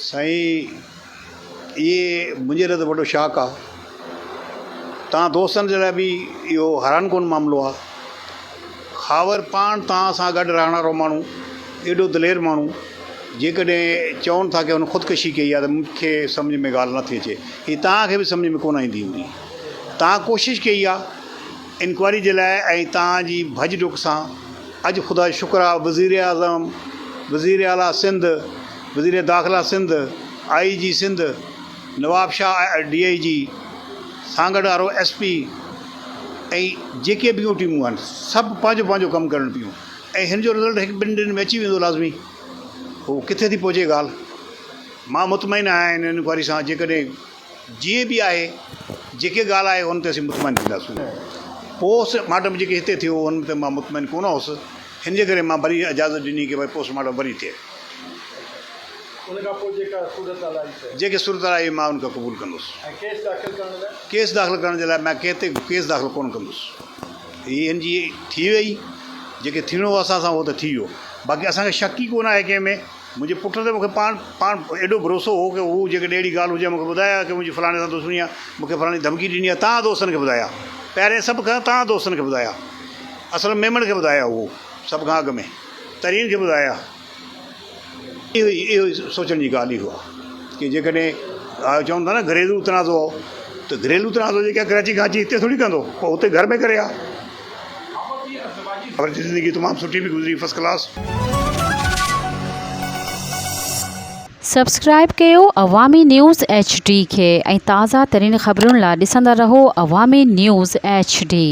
سائين اهي منهنجي لاء ته وڏو شاڪ آ. توهان دوستن جي لاء به اهو حيران ڪن معاملو آ. خاور پاڻ توهان سان گڏ رهڻ وارو ماڻهو ايڏو دلير ماڻهو جيڪڏهن چون ٿا ڪي هن خودڪشي ڪئي آ ته مون کي سمجهه ۾ ڳالهه نٿي اچي. هي توهان کي به سمجهه ۾ ڪونه ايندي هوندي. توهان ڪوشش ڪئي آ انڪوائري جي لاء ۽ توهان جي ڀڄ ڊڪ سان اڄ خدا جو شڪر آ وزير اعظم، وزير اعليٰ سنڌ، وزير داخله سنڌ، آئي جي سنڌ، نواب شاهه ڊي I جي، سانگهڙ وارو ايس پي ۽ جيڪي ٻيون ٽيمون آهن سڀ پنهنجو پنهنجو ڪم ڪرڻ پيون ۽ هن جو رزلٽ هڪ ٻن ڏينهن ۾ اچي ويندو لازمي پوء ڪٿي ٿي پهچي ڳالهه مان مطمئن آهيان هن انڪوائري سان جيڪڏهن جيئن به آهي جيڪي ڳالهه آهي ان تي اسين مطمئن ٿينداسون. پوسٽ مارٽم جيڪي هتي ٿيو ان تي مان مطمئن ڪونه هوس هن جي ڪري مان وري اجازت ڏني ڪي ڀائي پوسٽ مارٽم وري ٿئي. ان کان پوء جيڪا صورتحال آئي ته. جيڪي صورتحال آئي مان ان کي قبول ڪندس. ۽ ڪيس داخل ڪرڻ لاء؟ ڪيس داخل ڪرڻ جي لاء مان ڪنهن تي ڪيس داخل ڪونه ڪندس. هي هن جي ٿي وئي جيڪي ٿيڻو هو اسان سان اهو ته ٿي ويو باقي اسان کي شڪ ئي ڪونه آهي ڪنهن ۾. منهنجي پٽ تي مون کي پاڻ پاڻ ايڏو ڀروسو هو ڪي هو جيڪڏهن اهڙي ڳالهه هجي مون کي ٻڌائي ها ڪي منهنجي فلاڻي سان دشمني آهي مون کي فلاڻي ڌمڪي ڏني آهي تان دوستن کي ٻڌائي ها پهرين سڀ کان تان دوستن کي ٻڌائي ها اسلم ميمڻ کي ٻڌائي ها اهو سڀ کان اڳ ۾ ترين کي ٻڌائي ها اهو ئي اهو ئي سوچڻ جي ڳالهه اهو آهي ڪي جيڪڏهن چون ٿا نه گهريلو تنازعو ته گهريلو تنازعو جيڪي ڪراچي کان اچي هتي ٿوري ڪندو پوء اتي گهر ۾ ڪري ها خبر زندگي تمام سٺي به گذري فرسٽ ڪلاس. سبسڪرائب ڪيو عوامي نيوز ايڇ ڊي کي ۽ تازه ترين خبرن لا ڏسندا رهو عوامي نيوز ايڇ ڊي.